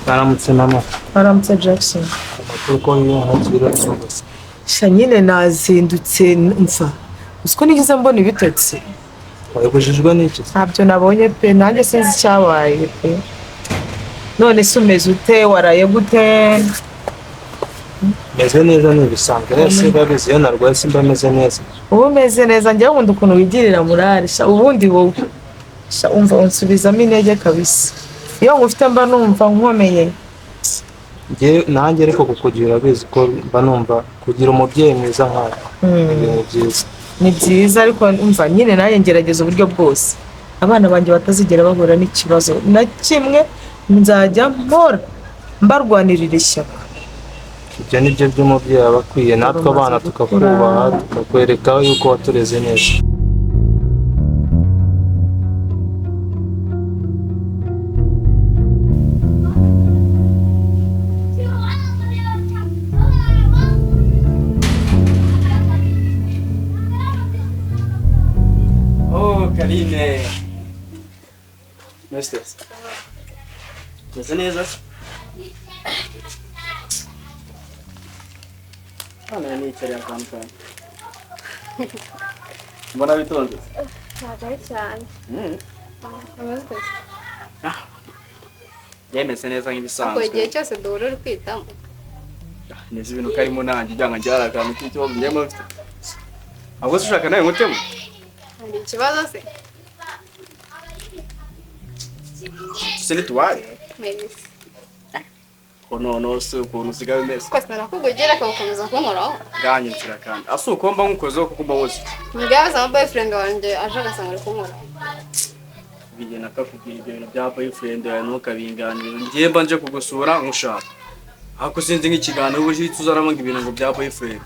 Mwaramutse mama. Mwaramutse Jackson. Amakuru ko yihakira gusa. Sha nyine nazindutse mfa. Uziko nigeze mbona ibitotsi. Wabujijwe n'iki? Ntabyo nabonye pe, nanjye sinzi icyabaye pe. None se umeze ute, waraye gute? Meze neza ni ibisanzwe. Ese babizi iyo narwaye simba meze neza. Uba umeze neza, njyewe nkunda ukuntu wigirira murari. Sha ubundi wowe. Sha umva unsubizamo intege kabisa. Iyo ngufite mba numva nkomeye. Njye nanjye ariko kukugira urabizi ko mba numva kugira umubyeyi mwiza nkawe. Ni ibintu byiza. Ni byiza ariko umva nyine nanjye ngerageza uburyo bwose. Abana banjye batazigera bahura n'ikibazo na kimwe, nzajya mpora mbarwanirira ishyaka. Ibyo ni byo by'umubyeyi aba akwiye, natwe abana tukakubaha, tukakwereka yuko watureze neza. Oh, Karine. Meze Meze neza? Hano nicariye akantu kanjye. Mbona bitonze? Ntabwo ari cyane. Ameze ute? Yemeze neza Ako nk'ibisanzwe. igihe cyose duhura uri kwitamo. Neza ibintu karimo nanjye ujyanga njye hari akantu k'ikibazo njye mfite. Ahubwo se ushaka nawe nkutemo? Hari ikibazo se? Se ntituwaye? Merisi. Ko noneho se ukuntu usigaye umeze. Twese narakugugera akagukomeza kunkoraho. Bwanjye nzira kandi. Ase uko mba nkukozeho kuko mba nkoze iki? Mbwira ama boyfriend wanjye aje agasanga ari kunkoraho. Bigenda akakubwira ibyo bintu bya boyfriend yawe ntukabinganire. Njye mba nje kugusura nkushaka. Ariko sinzi nk'ikiganiro uba uhita uzanamo ngo ibintu ngo bya boyfriend.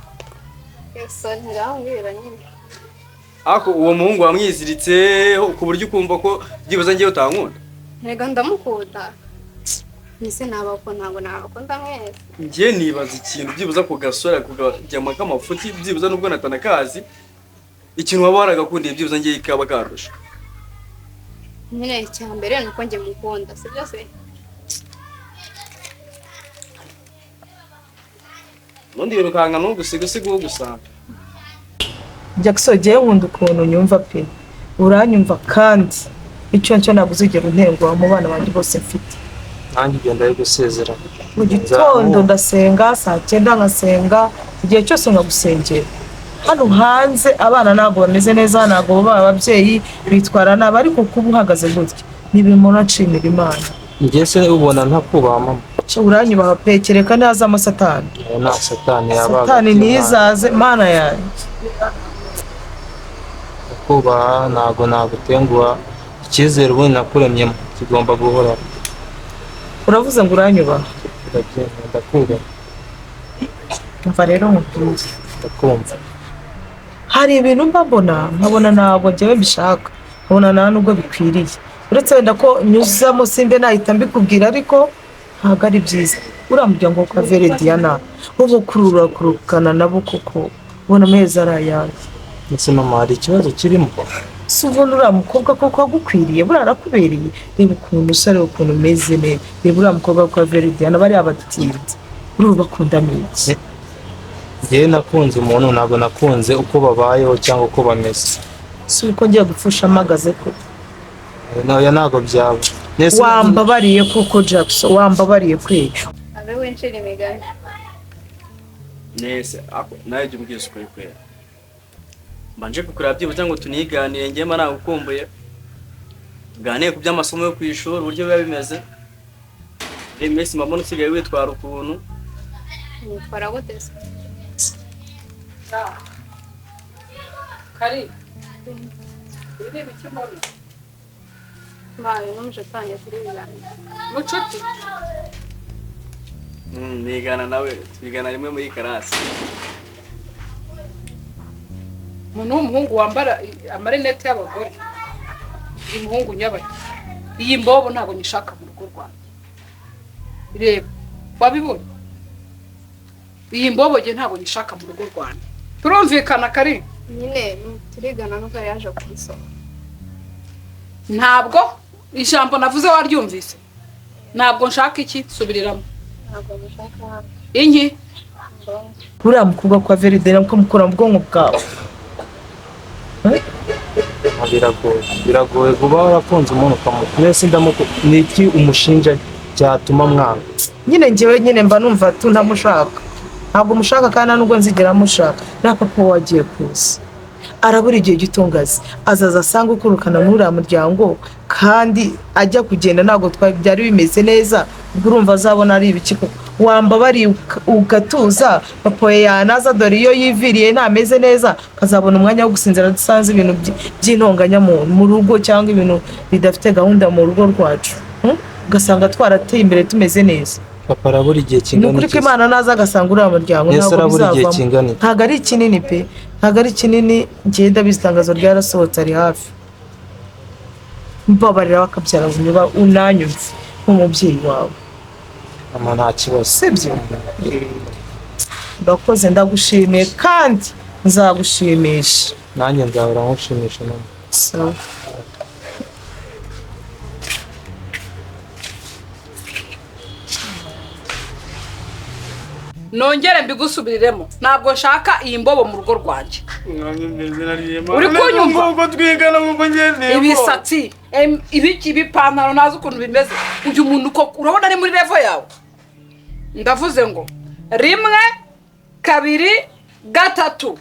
Yes, ngaho mbwira nyine. Ariko uwo muhungu wamwiziritse ku buryo ukumva ko byibuze ngewe utankunda. Ntego ndamukunda. Nise nabakunda ntabwo nabakunda mwese. Njye nibaza ikintu byibuze ku gasore kukajyama k'amafuti byibuze nubwo natanakazi ikintu waba waragakundiye byibuze ngewe ikaba karusha. Nyine icya mbere ni uko njye mukunda, si byo se? Ubundi yirukanka ntugusiga usiga ugusanga. Jackson, njyewe nkunda ukuntu unyumva pe. Uranyumva kandi icyo ncyo ntabwo uzigera untenguha mu bana banjye bose mfite. Nanjye ibyo ndabigusezeranya. Mu gitondo ndasenga, saa cyenda nkasenga, igihe cyose nkagusengera. Hano hanze abana ntabwo bameze neza, ntabwo bubaha ababyeyi, bitwara nabi, ariko kuba uhagaze gutya ni ibintu nshimira Imana. Njye se ubona ntakubaha mama? Uranyubaha pe, kereka ntazamo satani. Nta satani yabaga. Satani ntizaze, Mana yanjye. Kubaha ntabwo nagutenguha, icyizere ubundi nakuremyemo kigomba guhoraho. Uravuze ngo uranyubaha. Ndabyemera, ndakubaha. Umva rero nkubwire. Ndakumva. Hari ibintu mba mbona nkabona ntabwo njyewe mbishaka, nkabona nta nubwo bikwiriye. Uretse wenda ko nyuzamo simbe nahita mbikubwira, ariko ntabwo ari byiza. Uriya muryango kwa Verediana wo kurukana nabo kuko ubona amezi ari ayahe. Ese mama hari ikibazo kirimo? Si ubona uriya mukobwa koko agukwiriye, buriya arakubereye. Reba ukuntu usa, reba ukuntu umeze neza. Reba uriya mukobwa kwa Verediana, bariya batinze. Uriya bakundana iki? Njyewe nakunze umuntu, ntabwo nakunze uko babayeho cyangwa uko bameze. Si uko ngiye gupfusha mpagaze ko. Oya ntabwo byaba. Wambabariye kuko Jackson, wambabariye kweli. Abe winjira imigani. Nese ako nawe jya umbwira ukuri kwera. Mbanje kukureba byibuze ngo tuniganire, njye mba nagukumbuye. Tuganire ku by'amasomo yo ku ishuri uburyo biba bimeze. Iyi minsi mba mbona usigaye witwara ukuntu. Nitwara gute se? Kari. Ibi ni ibiki mbona? Mbaye n'umushuti wanjye turi biganira. Mucuti? Nigana nawe, twigana rimwe muri karasi. Umuntu w'umuhungu wambara amarinete y'abagore. Uyu muhungu nyabaki. Iyi mbobo ntabwo nyishaka mu rugo rwanjye. Reba, wabibonye? Iyi mbobo nge ntabwo nyishaka mu rugo rwanjye. Turumvikana Kari? Nyine turigana nuko yari yaje kunsoma. Ntabwo ijambo navuze waryumvise. Ntabwo nshaka iki? Subiriramo. Ntabwo mushaka hano. Inki? Uriya mukobwa kwa Veridera ko mukura mu bwonko bwawe. Biragoye, biragoye kuba warakunze umuntu ukamukunda. Mwese ndamukunda. Ni iki umushinja cyatuma mwanga? Nyine njyewe nyine mba numva tu ntamushaka. Ntabwo mushaka kandi nubwo nzigera mushaka. Na papa wagiye kuza. Arabura igihe gitungazi. Azaza asanga ukurukana muri uriya muryango kandi ajya kugenda ntabwo byari bimeze neza. Ubwo urumva azabona ari ibiki koko. Wambabariye ugatuza, papa we yanaza dore iyo yiviriye ntameze neza, akazabona umwanya wo gusinzira adasanze ibintu by'intonganya mu rugo cyangwa ibintu bidafite gahunda mu rugo rwacu. Ugasanga twarateye imbere tumeze neza. Papa arabura igihe Ni kingana ukuri iki? ko Imana naza agasanga uriya muryango Yesu ntabwo arabura igihe bizavamo. kingana iki? Ntabwo ari kinini pe, ntabwo ari kinini. Njyewe ndabizi itangazo ryarasohotse ari hafi. Mbabarira bakabyara unyuba unanyumve nk'umubyeyi wawe. Mama nta kibazo. Sibyo? Urakoze, ndagushimiye kandi nzagushimisha. Nanjye nzahora nkushimisha mama. Sawa. Nongere mbigusubiriremo, ntabwo nshaka iyi mbobo mu rugo rwanjye. Uri kunyumva? Ibisatsi, ibiki, ibipantaro ntazi ukuntu bimeze. Uyu muntu koko urabona ari muri level yawe. Ndavuze ngo 1 2 3.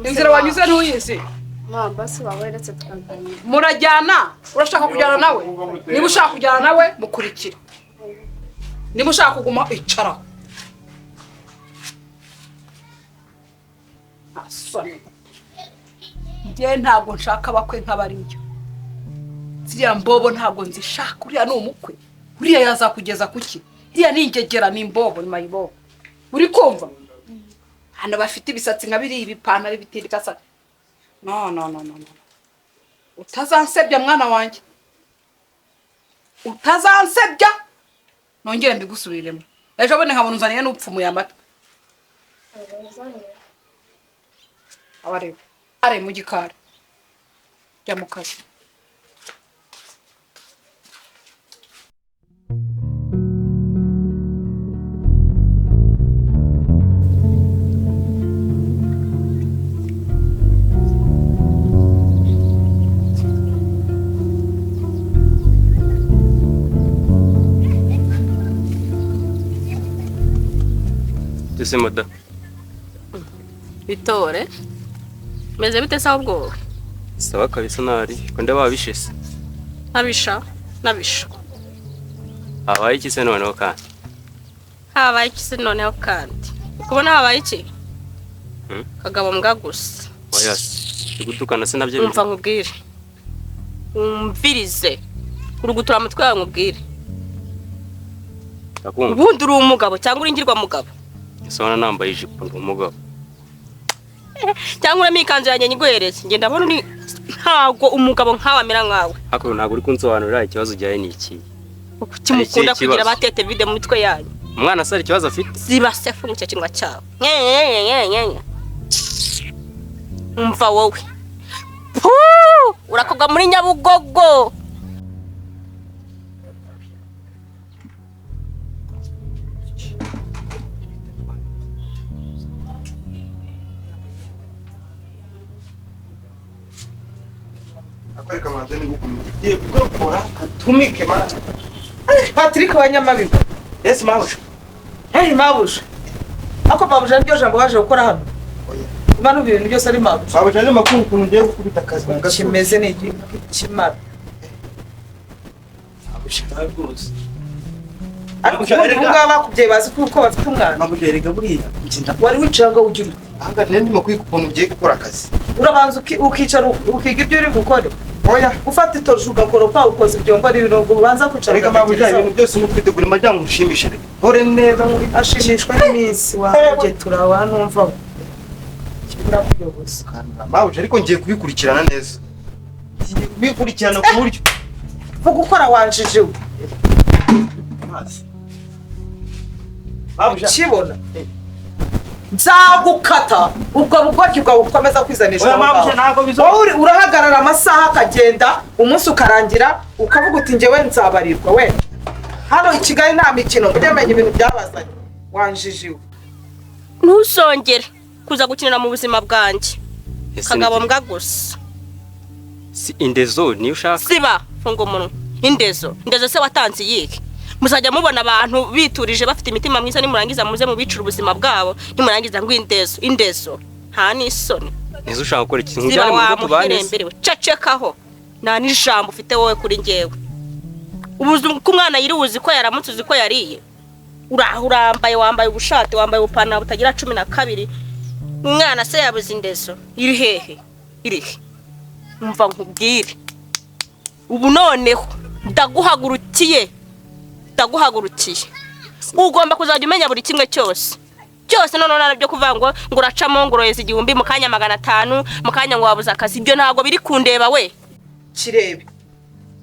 Inzira wanyuze ntuyizi. Mama basi waweretse tukaganira. Murajyana, urashaka kujyana nawe? Niba ushaka kujyana nawe mukurikire. Niba ushaka kuguma icara. Asoni. Njye ntabwo nshaka abakwe nk'abariya. Ziriya mbobo ntabwo nzishaka. Uriya ni umukwe. Uriya yazakugeza kuki? Iriya ni ingegera, ni imbobo, ni mayibobo. Uri kumva? Hano bafite ibisatsi nka biriya, ibipantaro bitindikasa. No no no no no. Utazansebya mwana wanjye. Utazansebya. Nongere mbigusubiremo. Ejo bone nkabona unzaniye n'upfumuye amatwi. Abareba. Are mu gikari. Jya mu kazi. Ese mada bitore meze bite sawa ubwo? Sawa kabisa nari ko ndababishese. Nabisha nabisha. Habaye iki se noneho kandi? Habaye iki se noneho kandi? Ukubona habaye iki? Kagabo mbwa gusa. Oya, gutukana se nabyo. Umva nkubwire. Umvirize. Urugutura mutwe wawe nkubwire. Ndakumva. Ubundi uri umugabo cyangwa uri ingirwa mugabo? Sona nambaye ijipo ndi umugabo. Cyangwa uramo ikanzu yanjye nyiguhereze. Nge ndabona uri ntago umugabo nkawe amera nkawe. Hako ntago uri kunsobanurira ikibazo ujyaye ni iki? Kuki mukunda kugira batete vide mu mitwe yanyu? Umwana se ari ikibazo afite? Ziba se funga icyo kinwa cyawe. Nye. Umva wowe. Puu! Urakogwa muri Nyabugogo. Patrick wanyamabigo. Yes mabuja. Hey mabuja. Ako mabuja niryo jambo waje gukora hano. Imana ibintu byose ari mabuja. Mabuja ni makuru ukuntu ngiye gukubita akazi mu gasozi. Kimeze ni kimara. Mabuja rwose. Ariko ubundi ubwo bakubyeyi bazi kuko bafite umwana. Mabuja erega buriya nginda. Wari wicaye ngo ugira ute? Ahanga nari ndimo kwiga ukuntu ugiye gukora akazi. Urabanza ukicara ukiga ibyo uri gukora. Oya, ufata itosho ugakoropa ukoza ibyombo ari ibintu ubanza kwicara. Reka mabuja ibintu byose ni ukwitegura imajya ngo ushimishe. Hore neza muri ashimishwa n'iminsi waje turawa numva. Kirakuyoboza. Mabuja ariko ngiye kubikurikirana neza. Ngiye kubikurikirana ku buryo vuga ukora wanjije. Mazi. Mabuja kibona. Nzagukata ubwo bugoryi bwawe bukomeza kwizanisha. Oya, Aho mabuja, ngaho. ntabwo bizo- Wowe urahagarara amasaha akagenda, umunsi ukarangira, ukavuga uti njyewe nzabarirwa. We, hano i Kigali nta mikino, mujye menya ibintu byabazanye, wanjijiwe. Ntuzongere kuza gukinira mu buzima bwanjye. Ese Kagabo ni- mbwa gusa. Si indezo niyo ushaka? Siba, funga umunwa. Indezo, indezo se watanze iyihe? Muzajya mubona abantu biturije bafite imitima myiza, nimurangiza muze mubicira ubuzima bwabo, nimurangiza ngo indezo, indezo, nta n'isoni. Ese ushaka gukora iki? Ziba Nkujyane mu wa rugo tubane se? muheremberewe, cecekaho, nta n'ijambo ufite wowe kuri njyewe. Ubuzi ko umwana yiriwe, uzi ko yaramutse, uzi ko yariye? Uraho urambaye, wambaye ubushati, wambaye ubupantaro butagira 12. Umwana se yabuze indezo, iri hehe? Iri he? Umva nkubwire, ubu noneho ndaguhagurukiye, ndaguhagurukiye. Ugomba kuzajya umenya buri kimwe cyose cyose. Noneho nta byo kuvuga ngo uracamo, ngo uroheza 1000 mu kanya, 500 mu kanya, ngo wabuze akazi. Ibyo ntabwo biri kundeba we. Kirebe.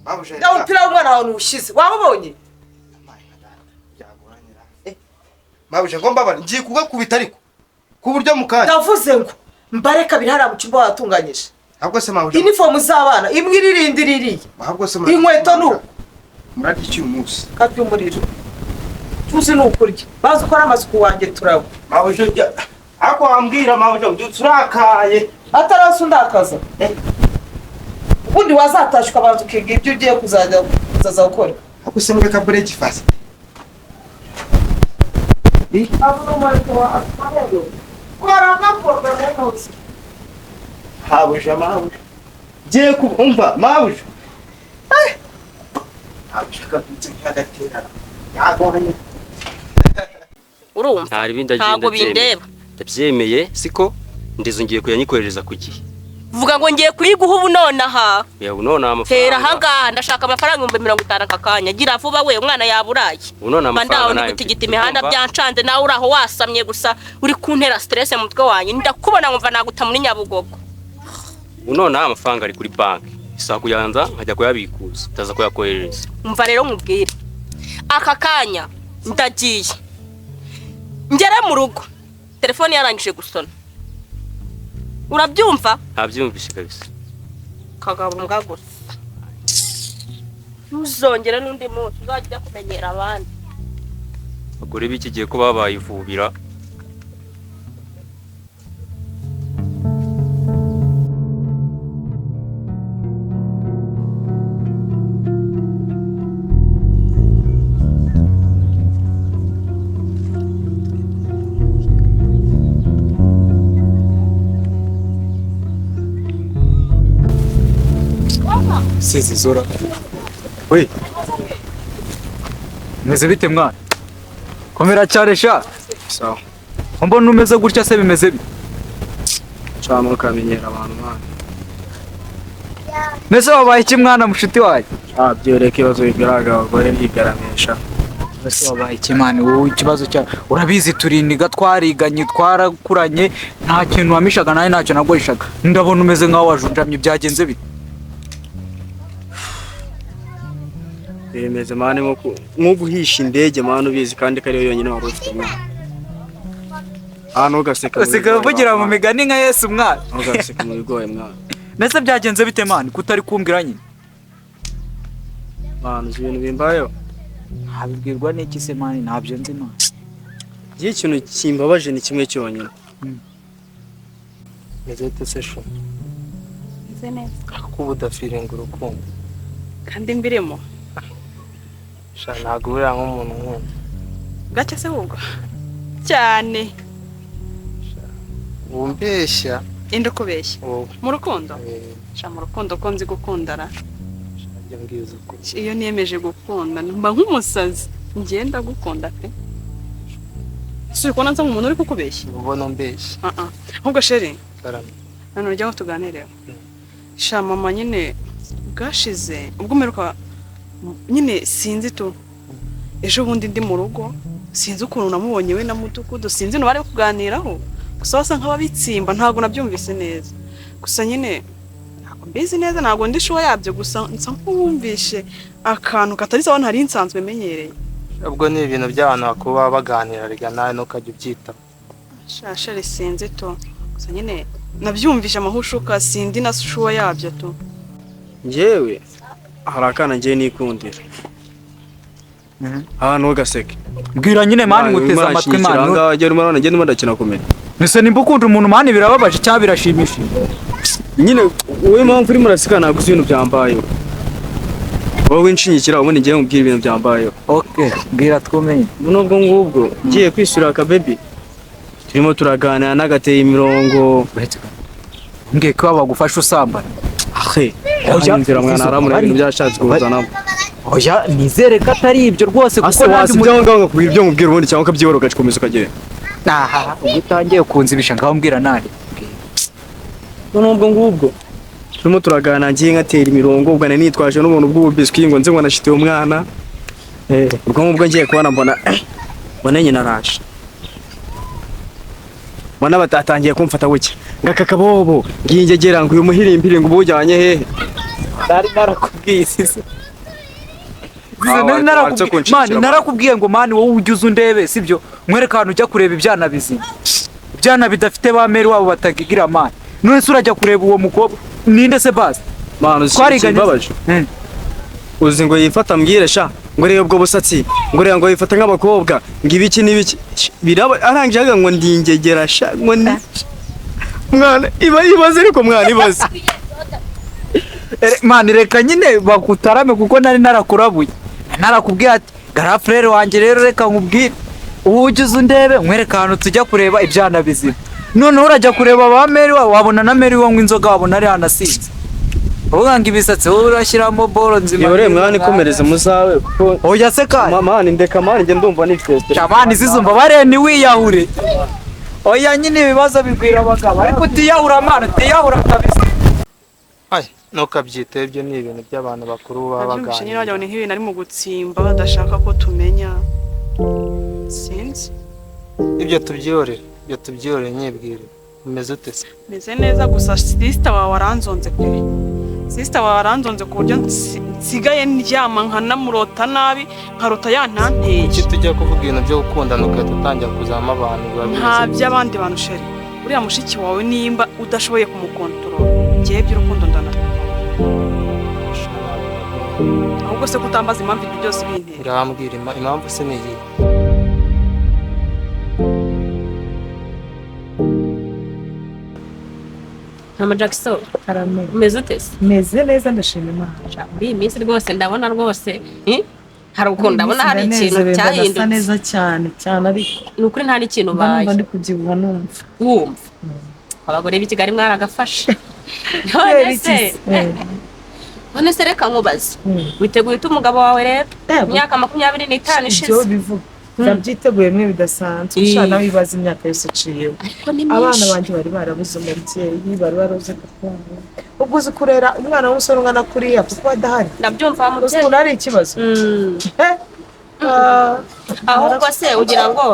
Mabuja. Ndaho umupira w'umwana wawe ntuwushyize, wabubonye? Mabuja, ngo mbabare, ngiye kugakubita ariko ku buryo mu kanya. Ndavuze ngo mbare kabiri hariya mu cyumba watunganyije. Ahubwo se mabuja, Inifomu z'abana imwe iririnda iririye. ahubwo se Inkweto ni uko. Murarya iki uyu munsi? Karya umuriro, tuzi ni ukurya, bazi ukora amasuku wanjye turabo. Mabuja, ariko wambwira mabuja, ubyutse urakaye. Atarasi undakaza. Ubundi wazatashye ukabanza ukiga ibyo ugiye kuzajya kuzaza gukora. Ahubwo se mureka breakfast. Mabuja, mabuja, ngiye kumva mabuja. Mabuja akabyutse nk'agaterana yagoranye. Urumva? Nta ribi, ndagenda. Ntabwo bindeba. Ndabyemeye, siko indezo ngiye kuyanyikohereza ku gihe. Vuga ngo ngiye kuyiguha ubu nonaha. Oya, ubu none Hera amafaranga. ahangaha, ndashaka amafaranga 50,000 aka kanya. Gira vuba we, umwana yaburaye. Ubu none Mba ndaho amafaranga ndi nayo gutigita mfite, imihanda urumva? byancanze, nawe uri aho wasamye gusa uri kuntera stress mu mutwe wanjye. Ndakubona nkumva naguta muri Nyabugogo. Ubu none amafaranga ari kuri banki, isaba kuyanza nkajya kuyabikuza, ndaza kuyakoherereza. Umva rero nkubwire, aka kanya ndagiye ngere mu rugo telefone yarangije gusona, urabyumva? Ntabyumvishe kabisa. Kagabo mbwa gusa, ntuzongere n'undi munsi, uzajya ujya kumenyera abandi. Abagore b'iki gihe ko babaye ivubira. Sizi zora. We. Meze bite mwana? Komera cyane sha. Sawa. Mbona umeze gutya se, bimeze bite? Cama ukamenyera abantu mwana. Mbese wabaye iki mwana mushuti wanjye? Ah, byoreka, ibibazo bigaragara, abagore bigaramisha. Mbese wabaye iki mwana? Wowe ikibazo cya urabizi, turiniga, twariganye, twarakuranye, nta kintu wamishaga nawe ntacyo nagurishaga. Ndabona umeze nkaho wajunjamye, byagenze bite? Bimeze mani nko guhisha indege mani, ubizi kandi ko ariyo yonyine wari ufite mwana. Ah, ntugaseke mu Usigaye bigoye, uvugira mu mwana. migani nka Yesu mwana. Ntugaseke mu bigoye mwana. Mbese byagenze bite mwana? Kutari kumbwira nyine. Mwana, uzi ibintu bimbayeho? Ntabibwirwa n'iki se mwana? Ntabyo nzi mwana. Igihe ikintu kimbabaje ni kimwe cyonyine. Meze ute se shu? Meze neza. Kuba udafiringa urukundo. Kandi mbirimo. Sha, ntabwo buriya nk'umuntu nkunda. Gake se ahubwo cyane. Wumbeshya. Inde ukubeshya? Wowe. Mu rukundo? Sha, mu rukundo ko nzi gukundana. Jya mbwiza ukuri. Iyo niyemeje gukunda mba nk'umusazi, ngenda gukunda pe. Si uri kubona nsa nk'umuntu uri kukubeshya? Ubona umbeshya. Ah ah. Ahubwo chéri, Karame. hano ujya ngo tuganireho. Sha mama, nyine bwashize ubwo mperuka nyine, sinzi tu, ejo bundi ndi mu rugo, sinzi ukuntu namubonye we na mudugudu, sinzi bari kuganiraho, gusa basa nk'ababitsimba, ntabwo nabyumvise neza. Gusa nyine ntabwo mbizi neza, ntabwo ndi sure yabyo, gusa nsa nk'uwumvishe akantu katari sawa ntari nsanzwe menyereye. Ubwo ni ibintu by'abantu bakuru baba baganira, rega nawe ntukajya ubyitaho. Sha chéri, sinzi tu, gusa nyine nabyumvishe amahushuka, sindi na sure yabyo tu. Njyewe hari akana ngiye nikundira ahantu gaseke. Mbwira nyine man, nguteze amatwi man. Ahangaha njyewe urimo urabona njye ndimo ndakina comedy. Ese nimba ukunda umuntu man, birababaje cyangwa birashimishije? Nyine wowe impamvu urimo uraseka, ntabwo uzi ibintu byambayeho. Wowe inshinyikira, ubundi ngiye nkubwira ibintu byambayeho. Okay, mbwira twumenye. Nubwo ngubwo ngiye kwishyura akabebi, turimo turaganira n'agateye imirongo. Mbwiye ko bagufasha usambana. Ahe. Oya, Nyumvira mwana, haramura ibintu byashatse kuzanamo. Oya, nizere ko atari ibyo rwose, kuko Ase nanjye wasibye aho ngaho ngakubwira ibyo nkubwira ubundi, cyangwa ukabyihora ugakomeza ukagenda. Aha, ubwo utangiye kunzibisha, ngaho mbwira nari. Nubwo ngubwo turimo turaganira ngiye ngatera imirongo, ubwo nari nitwaje n'ubuntu bw'ububiswi ngo nze ngo nashitiye umwana. Ubwo ngubwo ngiye kubona mbona mbona nyina araje, mbona batatangiye kumfata buke ngo aka kabobo ngingegera ngo uyu muhirimbiri ngo ubujyanye hehe. Nari narakubwiye sisi. Ah, Nari waretse narakubwiye kunshikira, man, narakubwiye ngo man, wowe ujye uza undebe, sibyo? Mwereka ahantu ujya kureba ibyana bizima, ibyana bidafite ba meri wabo batagigira man. None se urajya kureba uwo mukobwa ninde se basi? Mwana, uzi Twariganye. ikibabaje? Uzi ngo yifata mbwire sha, ngo reba ubwo busatsi, ngo reba, ngo yifata nk'abakobwa, ngo ibiki n'ibiki biraba, arangije avuga ngo ndingegera sha, ngo ni mwana iba ibaze, ariko mwana ibaze. Man, reka nyine bakutarame, kuko nari narakurabuye, narakubwiye ati grand frère wanjye rero, reka nkubwire, ubu ujye uza undebe nkwereka ahantu tujya kureba ibyana bizima. Noneho urajya kureba ba meri wawe, wabona na meri wanywa inzoga, wabona ari hanasinze, uvuga ngo ibisatsi wowe urashyiramo boro nzima. Yore mwana, ikomereze muzawe kuko Oya se kandi. Mama ndeka mwana, njye ndumva nifite stress. Shamani zizumva bare, wiyahure. Oya nyine, ibibazo bigwira abagabo, ariko utiyahura man, utiyahura kabisa. Ay, ntukabyite, ibyo ni ibintu by'abantu bakuru baba Nabyumvishe nyine baganira. wagira ngo ni nk'ibintu ari mu gutsimba badashaka ko tumenya, sinzi. Ibyo tubyihorere, ibyo tubyihorere. Nyibwire, umeze ute se? Meze neza, gusa sister wawe aranzonze pe, sister wawe aranzonze ku buryo nsigaye ndyama nkanamurota nabi, nkarota yantanteye. Kuki tujya kuvuga ibintu byo gukundana ugahita utangira kuzamo abantu, biba Nta bimeze? by'abandi bantu chéri, uriya mushiki wawe nimba udashoboye kumukontorora, ngewe by'urukundo ndanabikora. Ahubwo se kutambaza impamvu ibyo byose bintera? Ngambwira impamvu se ni iyihe? Mama Jackson. Karame. Umeze ute se? Meze neza, ndashima Imana. Muri iyi minsi rwose ndabona rwose, hari ukuntu ndabona hari ikintu Ndanezerewe, ndasa cyahindutse. neza cyane cyane, ariko Ni ukuri nta n'ikintu mba ubaye. numva ndi kubyibuha numva. Wumva abagore b'i Kigali mwaragafashe. Kubera None iki se se? None se reka nkubaze, witeguye ute umugabo wawe rero, imyaka 25 ishize? Ibyo bivuga ndabyiteguye mwe bidasanzwe. Ushaka nawe ibaze imyaka yose iciyeho. Ariko ni Abana myinshi. banjye bari barabuze umubyeyi, bari barabuze papa wabo. Ubwo uzi kurera umwana w'umusore ungana kuriya kuko adahari? Ndabyumva wa Uzi mubyeyi. ukuntu ari ikibazo? Ah, Ahubwo se ugira ngo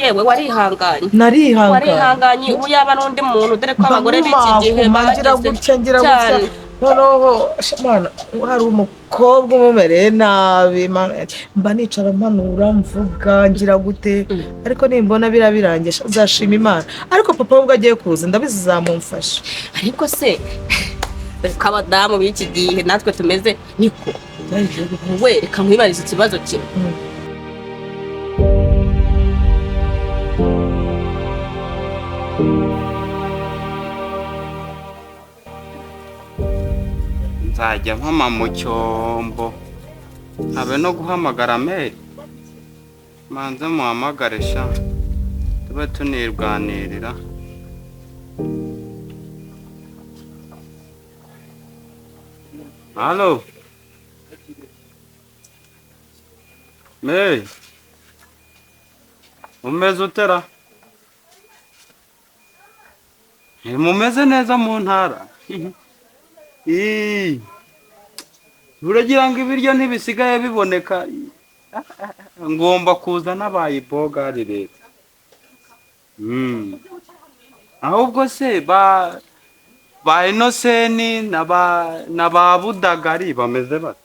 yewe warihanganye? Narihanganye. Warihanganye, ubu yaba n'undi muntu, dore ko abagore b'iki gihe Mba ngira bageze gutya, ngira gutya. cyane. Noneho Mana, hari umukobwa umumereye nabi Mana, mba nicara mpanura, mvuga ngira gute, ariko nimbona biriya birangiye nzashima Imana. Ariko papa we ubwo agiye kuza, ndabizi zamumfasha. Ariko se dore ko abadamu b'iki gihe natwe tumeze niko, we reka nkwibarize ikibazo kimwe. Nzajya mpama mu cyombo habe no guhamagara meri, manze muhamagare sha, tube tunirwanirira. Allo Meri, umeze utera? Mumeze neza mu ntara? Ii. Uragira ngo ibiryo ntibisigaye biboneka, ngomba kuza n'abaye ibogari rero. Ahubwo se ba Inoseni na ba Budagari bameze bate?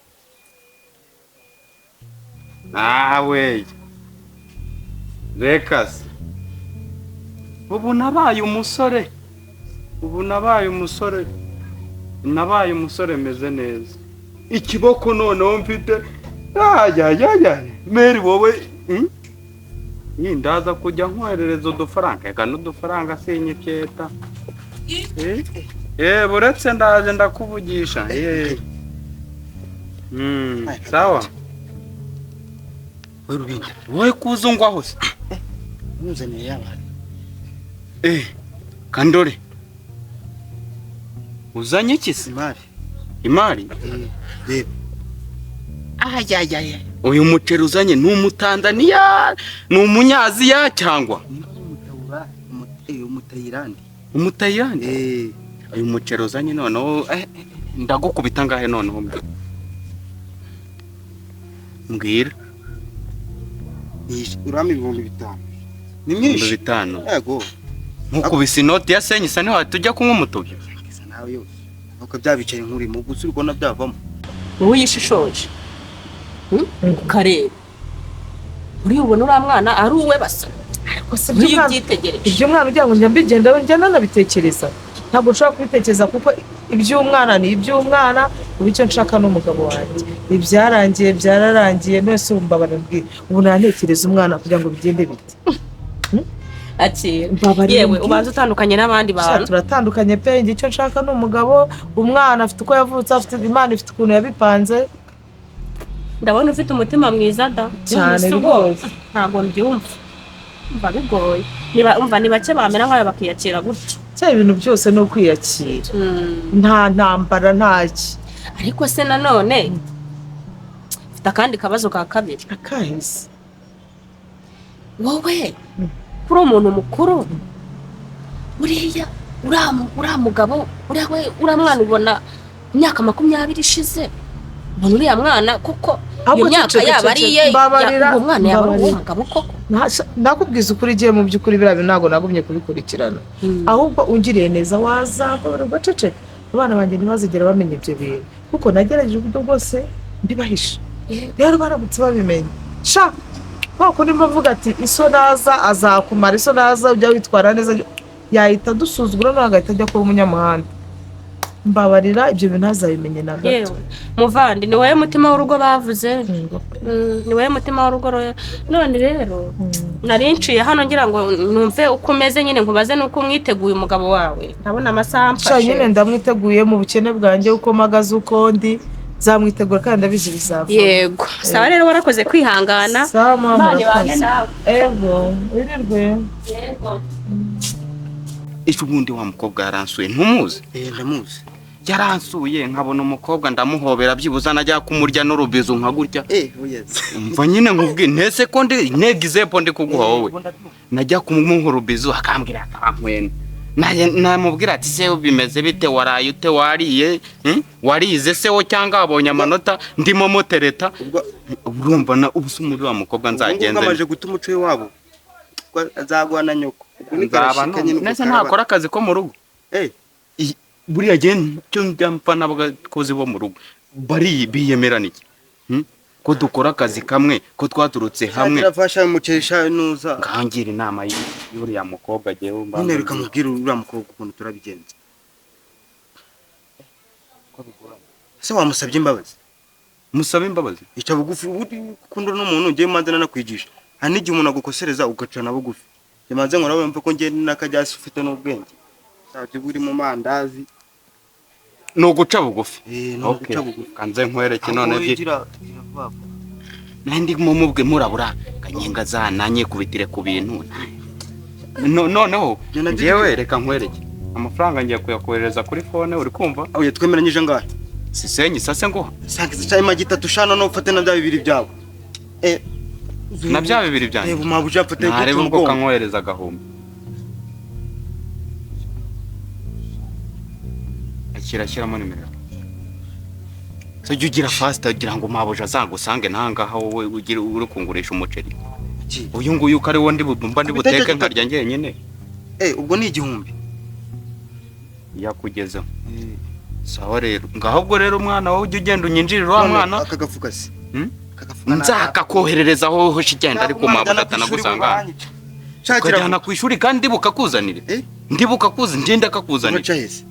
Nawe reka se. Ubu nabaye umusore. Ubu nabaye umusore. Nabaye umusore meze neza. Ikiboko noneho mfite. Ayayaya. Meri wowe ndaza kujya nkoherereza udufaranga. Ega n'udufaranga sinyipyeta. Buretse ndaje ndakuvugisha. Sawa. Wewe Rubinda, wowe kuzungwa hose. Nuzaniye yabana. Kandore. Uzanye iki se? Imari. Imari? Reba. Ayayaya. Uyu muceri uzanye ni umutanzania, ni umunyaziya cyangwa? Umutayirandi. Umutayirandi? Uyu muceri uzanye noneho ndagukubita ngahe noneho mbwira. Urama 5000. Ni myinshi. 5000. Yego. Nkukubise inoti ya senyisa niho tujya kunywa umutobe. Nawe yose. Nuko byabicaye nkuri mu gusa urikona byavamo. Wowe yishishoje. Ukareba. Uri ubona uri mwana ari uwe basa. Ariko se ibyo mwana ugira ngo njya mbigenda njya nanabitekereza. Ntabwo nshobora kubitekereza kuko iby'umwana ni iby'umwana, ubu icyo nshaka n'umugabo wanjye. Ibyarangiye byararangiye none umbabara mbwira. Ubu nantekereza umwana kugira ngo bigende bite. Ati yewe ubanza utandukanye n'abandi bantu. Turatandukanye pe, njye icyo nshaka n'umugabo, umwana afite uko yavutse, afite Imana ifite ukuntu yabipanze. Ndabona ufite umutima mwiza da. Cyane rwose. Ntabwo mbyumva. Umva bigoye. Niba umva ni bake bamera nkayo bakiyakira gutyo. Cya ibintu byose no kwiyakira. Nta ntambara ntaki. Ariko se nanone mfite akandi kabazo ka kabiri. Akahise. Wowe kuri umuntu mukuru uriya uriya mugabo uriya mwana ubona imyaka 20 ishize ubona uriya mwana kuko iyo myaka yaba ari iye uwo mwana yaba ari uwo mugabo koko. Nakubwiza ukuri igihe mu by'ukuri biriya bintu ntabwo nagumye kubikurikirana, ahubwo ungiriye neza wazakobera ugaceceka abana banjye ntibazigera bamenya ibyo bintu kuko nagerageje uburyo bwose mbibahisha. Rero baramutse babimenye sha nkuko ndimo mvuga ati iso naza azakumara, iso naza ujya witwara neza yahita dusuzugura none agahita ajya kuba umunyamahanga. Mbabarira ibyo bintu ntazabimenye na gato. Muvandi ni wowe mutima w'urugo bavuze, ni wowe mutima w'urugo. None rero nari nciye hano ngira ngo numve uko umeze nyine nkubaze nuko umwiteguye umugabo wawe. Ndabona amasaha amfashe. Nyine ndamwiteguye mu bukene bwanjye uko mpagaze uko ndi nzamwitegura kandi ndabizi bizava. Yego. Sawa rero warakoze kwihangana. Sawa mama. Ego, wirirwe. Yego. Ejo ubundi wa mukobwa yaransuye ntumuzi? Ndamuzi. Yaransuye nkabona umukobwa ndamuhobera byibuza najya kumurya n'urubizo nka gutya. Umva nyine nkubwi ntese ko ndi negize po ndi kuguha wowe. Najya kumuha urubizo akambwira akankwena. Namubwira ati se bimeze bite waraye ute wariye warize se wo cyangwa wabonye amanota ndimo motereta. Urumva na ubusa muri wa mukobwa nzagenze. Ubwo amaje guta umuco wabo azagwana nyoko. Nese ntakora akazi ko mu rugo. Buriya gen cyo njya n'abakozi bo mu rugo bari biyemerana iki ko dukora akazi kamwe ko twaturutse hamwe. Turafasha umucesha nuza ngangira inama y'uriya mukobwa agiye wumva nyine bikamubwira uriya mukobwa ukuntu turabigenza. Se wamusabye imbabazi? Musabe imbabazi ica bugufi ukunda n'umuntu ngiye manze nanakwigisha. Hari n'igihe umuntu agukosereza ugacana bugufi. Manze nkora wumva ko ngiye n'akajyasi ufite n'ubwenge. Saje buri mu mandazi no guca bugufi. No guca bugufi. Kanze nkwereke none nandi mumubwe murabura kanyenga zananye kubitire ku bintu. Noneho ngewe reka nkwereke amafaranga ngiye kuyakohereza kuri phone uri kumva? Oya twemeranyije ngahe? Sisenyi sase ngo sangiza cya imagi 3 shano no ufate na bya bibiri byawe. Na bya bibiri byanjye. Reba mabuja afate guca umugongo. Kankohereza gahumbi. Akira shyiramo nimero. So jya ugira fast ugira ngo mabuja azagusange ntangaha wowe ugira uri kungurisha umuceri. Uyu nguyu kari wo ndi bumba ndi buteke nkarya ngenyine. Ubwo ni 1000. Yakugezeho. Sawa rero ngaho ubwo rero umwana wowe ujye ugenda unyinjirira wa mwana akagafuka se. Nzakakoherereza aho hoshi igenda ariko mabuja atanagusanga. Ukajyana ku ishuri kandi ndibukakuzanire. Ndibukakuzanire, ngenda akakuzanire. Uraca hese.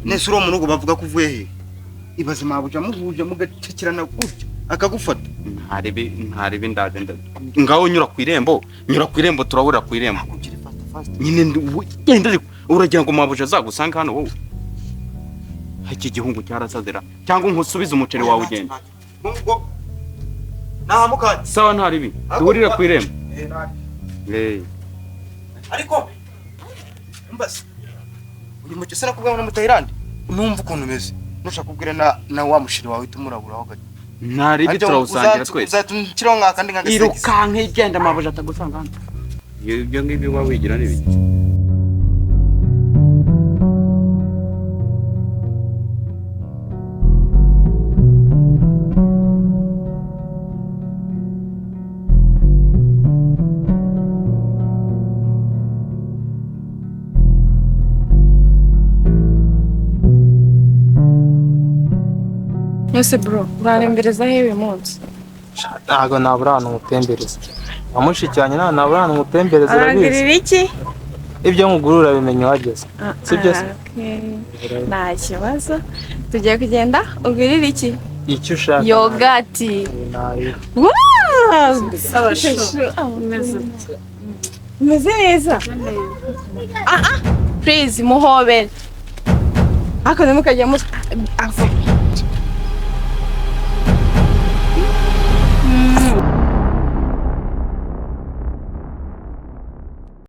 Nese uri mu rugo bavuga ko uvuye he? Ibaze mabuja muhuje mugacikirana gutya akagufata. Ntarebe ndaje ngaho nyura ku irembo, nyura ku irembo turahurira ku irembo. Nyine genda ariko uragira ngo mabuja azagusanga hano wowe. Iki gihungu cyarasazira cyangwa nkusubize umuceri wawe ugenda. Nubwo nahamukanye. Sawa ntaribi. Duhurire ku irembo. Ariko mbase uyu mucyo se nakubwira ngo mutayirande numva ukuntu umeze nushaka kubwira na wa mushiri wawe tumuraburaho gato. Ntaribi turawusangira twese. Uzatumkiraho nka kandi nka gasegisi. Irukanke igenda mabuja atagusanga hano. Ibyo ngibyo wa wigira ni biki? Yose bro, uranembereza he uyu munsi? Ntago nabura ahantu ngutembereza. Nka mushiki wanjye ntabwo nabura ahantu ngutembereza urabizi. Urangirira iki? Ibyo nkugura urabimenya uhageze. Sibyo se? Nta kibazo. Tugiye kugenda ugurira iki? Icyo ushaka. Yogati. Wow! Umeze neza. Ah ah, please muhobere. Ako ntimukajya